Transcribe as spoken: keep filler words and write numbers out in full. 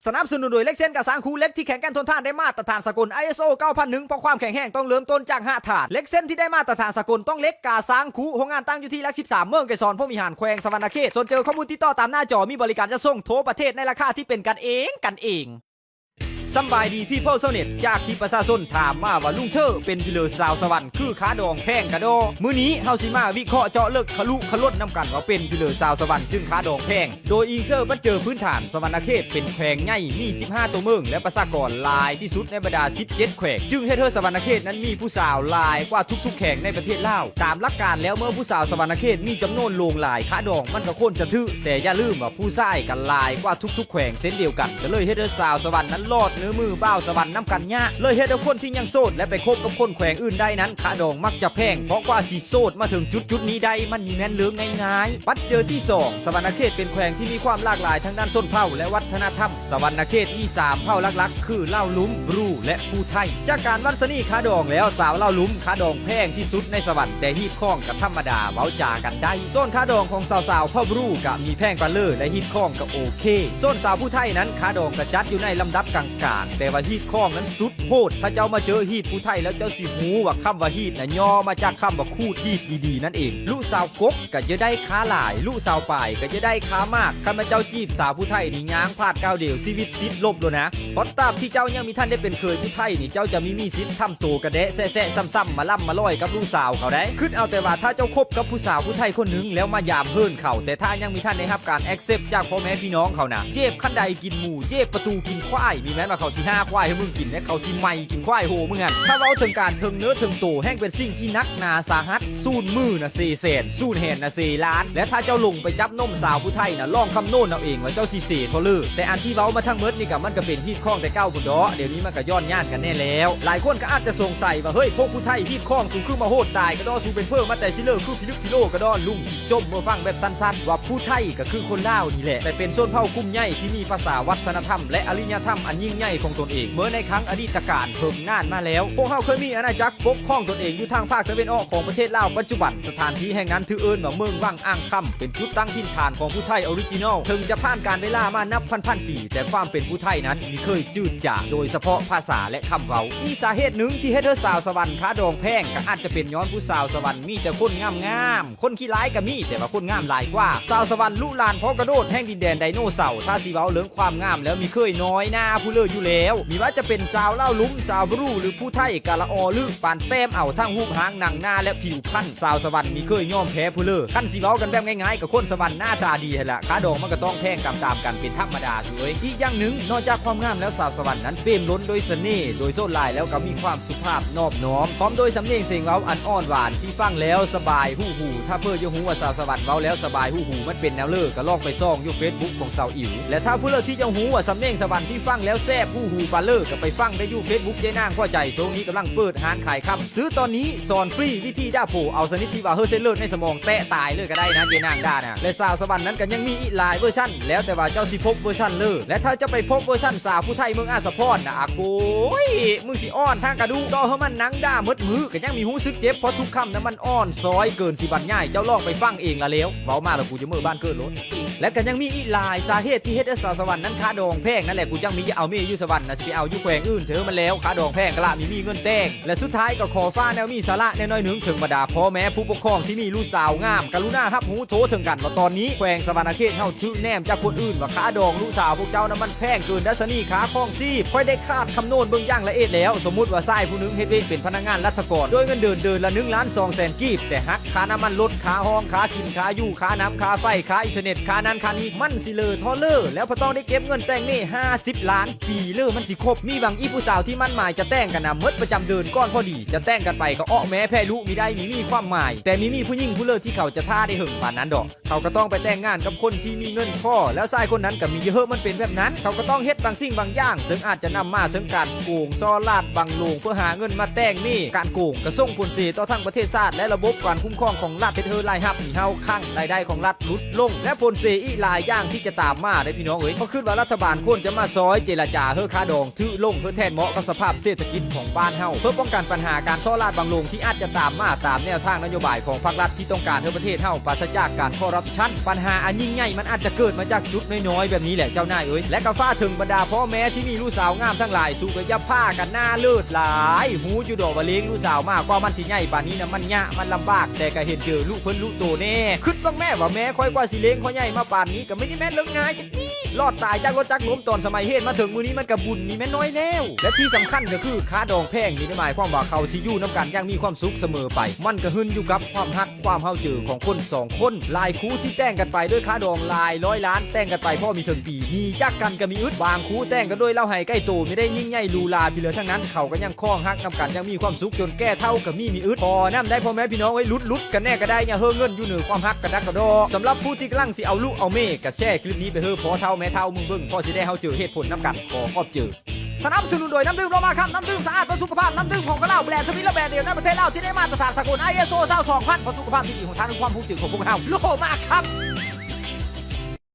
สนับสนุนโดยเหล็กเส้นกาซางคู เหล็กที่แข็งแกร่งทนทานได้มาตรฐานสากล ไอเอสโอ เก้าพันหนึ่ง เพราะความแข็งแรงต้องเริ่มต้นจากฮะฐาน เหล็กเส้นที่ได้มาตรฐานสากลต้องเหล็กกาซางคู โรงงานตั้งอยู่ที่หลักสิบสาม เมืองไกรสอนพรหมวิหาร แขวงสะหวันนะเขต สนใจข้อมูลติดต่อตามหน้าจอ มีบริการจัดส่งทั่วประเทศในราคาที่เป็นกันเอง กันเอง สำบายดี People ชาวเน็ต จากที่ประชาชนถามมาว่าลุงเทอเป็นผู้ใด สาวสะหวันคือขาดองแพงกะดอ มื้อนี้เฮาสิมาวิเคราะห์เจาะลึกคะลุคะล้นนำกันว่าเป็นผู้ใด สาวสะหวันจึงขาดองแพง โดยอิงเซิ่งปัจจัยพื้นฐาน สะหวันนะเขตเป็นแขวงใหญ่ มี สิบห้า ตัวเมือง และประชากรหลายที่สุดในบรรดา สิบเจ็ด แขวง จึงเฮ็ดให้สะหวันนะเขตนั้นมีผู้สาวหลายกว่าทุกๆ แขวงในประเทศลาว ตามหลักการแล้วเมื่อผู้สาวสะหวันนะเขตมีจำนวนหลวงหลาย ขาดองมันก็ควรจะถืก แต่อย่าลืมว่าผู้ชายก็หลายกว่าทุกๆ แขวงเช่นเดียวกัน ก็เลยเฮ็ดให้สาวสะหวันนั้นลอดเงื้อมือบ่าวสะหวันนำกันยาก เลยเฮ็ดให้คนที่ยังโสดและไปคบกับคนแขวงอื่นได้นั้น ขาดองมักจะแพง เพราะกว่าสิโสดมาถึงจุดๆ นี้ได้ มันมีแม่นเรื่องง่ายๆ ปัจจัยที่สอง สะหวันนะเขตเป็นแขวงที่มีความหลากหลายทางด้านชนเผ่าและวัฒนธรรม สะหวันนะเขตมีสามเผ่าหลักๆ คือลาวลุ่ม บรู และผู้ไท จากการวัดสนีขาดองแล้ว สาวลาวลุ่มขาดองแพงที่สุดในสะหวัน แต่ฮีดคองก็ธรรมดา เว้าจากันได้ ส่วนขาดองของสาวๆ เผ่าบรูก็มีแพงกว่าเลิศ และฮีดคองก็โอเค ส่วนสาวผู้ไทนั้นขาดองก็จัดอยู่ในลำดับกลางๆ แต่ว่าฮีดคองนั้นสุดโหด ถ้าเจ้ามาเจอฮีดผู้ไทแล้วเจ้าสิฮู้ว่าคำว่าฮีดนะย่อมาจากคำว่าขูดฮีดดีๆ นั่นเอง ลูกสาวกก ก็จะได้ขาหลาย ลูกสาวปายก็จะได้ขามาก คันมาเจ้าจีบสาวผู้ไทนี่ย่างพลาดก้าวเดียวชีวิตติดลบโลดนะ เพราะตราบที่เจ้ายังมีท่านได้เป็นเขยผู้ไทนี่เจ้าจะมีมีสิทธิ์ทำโตกระแดะแซะๆซ้ำๆมาล่ำมาลอยกับลูกสาวเขาได้ คิดเอาแต่ว่าถ้าเจ้าคบกับผู้สาวผู้ไทคนหนึ่งแล้วมายามเฮือนเขา แต่ถ้ายังมีท่านได้รับการ accept จากพ่อแม่พี่น้องเขานะ เจ็บคันไดกินหมู เจ็บประตูกินควาย มีแม้ว่าเขาสิห้าควายให้มึงกินและเขาสิไหม้กินควายโหมึงหั้น ถ้าเว้าถึงการเถิงเนื้อเถิงโตแฮ่งเป็นสิ่งที่หนักหนาสาหัส สูนมือนะเซแสน สูนแหนนะเซล้าน และถ้าเจ้าลงไปจับนมสาวผู้ไทนะ ลองคำนวณเอาเองว่าเจ้าสิเซเท่าเลิแต่อันที่เว้ามาทั้งหมดนี่ก็มันก็เป็นฮีดคองแต่เก่าพุ้นดอก เดี๋ยวนี้มันก็ย้อนย่านกันแน่แล้ว หลายคนก็อาจจะสงสัยว่า เฮ้ย พวกผู้ไทฮีดคองสูคือมาโหดตายกะดอ สูเป็นเพิ่มมาแต่ซิเลอคือพิลึกพิโลกะดอ ลุงสิจมเมื่อฟังแบบสั้นๆ ว่าผู้ไทก็คือคนลาวนี่แหละ แต่เป็นชนเผ่ากลุ่มใหญ่ที่มีภาษา วัฒนธรรม และอารยธรรมอันยิ่งใหญ่ของตนเอง เมื่อในครั้งอดีตการเถิงนานมาแล้ว พวกเฮาเคยมีอาณาจักรปกครองตนเองอยู่ทางภาคตะเวนออกของประเทศลาวปัจจุบัน สถานที่แห่งนั้นถือเอิ้นว่าเมืองวังอ่างคำ เป็นจุดตั้งถิ่นฐานของผู้ไทออริจินอล ถึงจะผ่านการเวลามานับพันๆปี แต่ความเป็นผู้ไทนั้นมิเคยจืดจาง โดยเฉพาะภาษาและคำเว้า อีกสาเหตุหนึ่งที่เฮ็ดให้สาวสะหวันขาดองแพง ก็อาจจะเป็นย้อนผู้สาวสะหวันมีแต่คนงามๆ คนขี้ร้ายก็มี แต่ว่าคนงามหลายกว่า สาวสะหวันลุหลานพอกระโดดแห่งดินแดนไดโนเสาร์ ถ้าสิเว้าเรื่องความงามแล้วมิเคยน้อยหน้าผู้เลิศอยู่แล้ว มิว่าจะเป็นสาวลาวลุ่ม สาวบรู หรือผู้ไทกะละออลือ ปานแต้มเอาทั้งรูปร่างหนังหน้าและผิวพรรณ สาวสะหวันมิเคยยอมแพ้ผู้เลิศ คันสิเว้ากันแบบง่ายๆ กับคนสะหวันหน้าตาดีหั่นละ ขาดองมันก็ต้องแพงตามๆกันเป็นธรรมดาเว้ย อีกอย่างหนึ่ง นอกจากความงามแล้วสาวสะหวันนั้นเปี่ยมล้นด้วยเสน่ห์ โดยส่วนหลายแล้วก็มีความ สุภาพนอบน้อม พร้อมด้วยสำเนียงเสียงเว้าอันอ่อนหวานที่ฟังแล้วสบายหูหู ถ้าเพิ่นอยากฮู้ว่าสาวสะหวันเว้าแล้วสบายหูหูมันเป็นแนวเลิศ ก็ลองไปส่องอยู่เฟซบุ๊กของสาวอิ๋ว และถ้าผู้เลิศที่อยากฮู้ว่าสำเนียงสะหวันที่ฟังแล้วแซ่บหูหูปานเลิศ ก็ไปฟังได้อยู่เฟซบุ๊กเจ๊นางพอใจ ช่วงนี้กำลังเปิดร้านขายคำ ซื้อตอนนี้สอนฟรีวิธีด่าผัว เอาชนิดที่ว่าเฮ้ยเส้นเลือดในสมองแตะตายเลยก็ได้นะเจ๊นางด่านะ และสาวสะหวันนั้นก็ยังมีอีกหลายเวอร์ชัน แล้วแต่ว่าเจ้าสิพบเวอร์ชันเลิศ และถ้าจะไปพบเวอร์ชันสาวผู้ไทเมืองอาสะพรนะ อาโกย มึงสิอ่อนทางกระดูก ต่อให้มันนั่งด่าหมดมื้อ ก็ยังมีรู้สึกเจ็บ เพราะทุกคำนั้นมันอ่อนซ้อยเกินสิบรรยาย เจ้าลองไปฟังเองละแล้ว เว้ามาแล้วกูจะเมือบ้านเกิดโลด และก็ยังมีอีกหลายสาเหตุที่เฮ็ดให้สาวสะหวันนั้นขาดองแพง นั่นแหละ กูจั่งมีจะเอาเมียอยู่สะหวันนะ สิไปเอาอยู่แขวงอื่นเสียมันแล้ว ขาดองแพงกะละมีมีเงินแต่ง และสุดท้ายก็ขอฝากแนวมีสาระแนวน้อยหนึ่งถึงบรรดาพ่อแม่ผู้ปกครองที่มีลูกสาวงาม กรุณารับรู้โทษถึงกันว่าตอนนี้แขวงสะหวันนะเขตเฮาถืกแนมจากคนอื่นว่าขาดองลูกสาวพวกเจ้านั้นมันแพงเกินดัชนีค่าครองชีพ ข้อยได้คาดคำนวณเบิ่งอย่างละเอียดแล้ว สมมุติว่าชายผู้หนึ่งเฮ็ดเวียกเป็นพนักงานรัฐกร โดยเงินเดือนเดือนละหนึ่งล้านสองแสนกีบ แต่หักค่าน้ำมันรถ ค่าห้อง ค่ากิน ค่าอยู่ ค่าน้ำ ค่าไฟ ค่าอินเทอร์เน็ต ค่านั้นค่านี้ มันสิเหลือเท่าเลิศ แล้วพอต้องได้เก็บเงินแต่งเมียห้าสิบล้าน ปีเลิศมันสิครบ มีบางอีผู้สาวที่มั่นหมายจะแต่งกันนะ หมดประจำเดือนก่อนพอดี จะแต่งกันไปก็ออกแม่แพ้ลูกมิได้ มิมีความหมาย แต่มิมีผู้หญิงผู้เลิศที่เขาจะท่าได้เหิงปานนั้นดอก เขาก็ต้องไปแต่งงานกับคนที่มีเงินพอ แล้วชายคนนั้นก็มีเยอะ มันเป็นแบบนั้น เขาก็ต้องเฮ็ดบางสิ่งบางอย่าง ซึ่งอาจจะนำมาซึ่งการโกงซ่อราชบังหลวง เพื่อหาเงินมาแต่งเมีย การโกงก็ส่งผลเสียต่อทั้งประเทศชาติ และระบบการคุ้มครองของรัฐ เฮ็ดให้รายรับที่เฮาคลัง รายได้ของรัฐลดลง และผลเสียอีกหลายอย่างที่จะตามมาเด้อพี่น้องเอ้ย ข้อยคิดว่ารัฐบาลควรจะมาซอยเจรจา เฮือค่าดองถือลงเฮือแทนเหมาะกับสภาพเศรษฐกิจของบ้านเฮา เพื่อป้องกันปัญหาการซ้อราษฎร์บังหลวงที่อาจจะตามมาตามแนวทางนโยบายของพรรครัฐที่ต้องการเฮือประเทศเฮาปราศจากการคอร์รัปชัน ปัญหาอันยิ่งใหญ่มันอาจจะเกิดมาจากจุดน้อยๆแบบนี้แหละเจ้านายเอ้ย และก็ฝากถึงบรรดาพ่อแม่ที่มีลูกสาวงามทั้งหลาย สู้ก็อย่าพากันหน้าเลิศหลาย ฮู้อยู่ดอกว่าเลี้ยงลูกสาวมากว่ามันสิใหญ่ปานนี้นะมันยากมันลำบาก แต่ก็เห็นเจอลูกเพิ่นลูกโตแน่ คิดเบิ่งแม่ว่าแม่ข้อยกว่าสิเลี้ยงข้อยใหญ่มาปานนี้ก็ไม่ได้แม่นเรื่องง่ายจักนิด รอดตายจากรถจักรล้มตอนสมัยเฮาะมาถึงมื้อนี้มันก็บุญนี่แม่นน้อยแล้ว และที่สำคัญก็คือค่าดองแพงนี่หมายความว่าเขาสิอยู่นำกันอย่างมีความสุขเสมอไป มันก็ขึ้นอยู่กับความฮักความเฮาเจอของคนสองคน หลายคู่ที่แต่งกันไปด้วยค่าดองหลายร้อยล้าน แต่งกันไปพอมีถึงปี หนีจากกันก็มีอึด บางคู่แต่งกันด้วยเหล้าไฮไก่โตไม่ได้ยิ่งใหญ่หรูหราพิเรนทั้งนั้น เขาก็ยังครองฮักนำกันอย่างมีความสุขจนแก่เฒ่าก็มีมีอึด ขอน้ำได้พ่อแม่พี่น้องเอ้ย หลุดๆกันแน่ก็ได้ อย่าเฮอเงินอยู่เหนือความฮักกระดักกระดอ สำหรับผู้ที่กำลังสิเอาลูกเอาเม่ก็แชร์คลิปนี้ไปเฮอพ่อเฒ่าแม่เฒ่ามึงเบิ่ง พอสิได้เฮาเจอเหตุผลนำกัน ขอขอบเจอ สนับสนุนโดยน้ำดื่มโลมาคัม น้ำดื่มสะอาดเพื่อสุขภาพ น้ำดื่มของกะลาว แบรนด์สวิตและแบรนด์เดียวในประเทศลาวที่ได้มาตรฐานสากล ไอเอสโอ ซาวสองพัน เพราะสุขภาพที่ดีของท่านคือความภูมิใจของพวกเรา โลมาคัม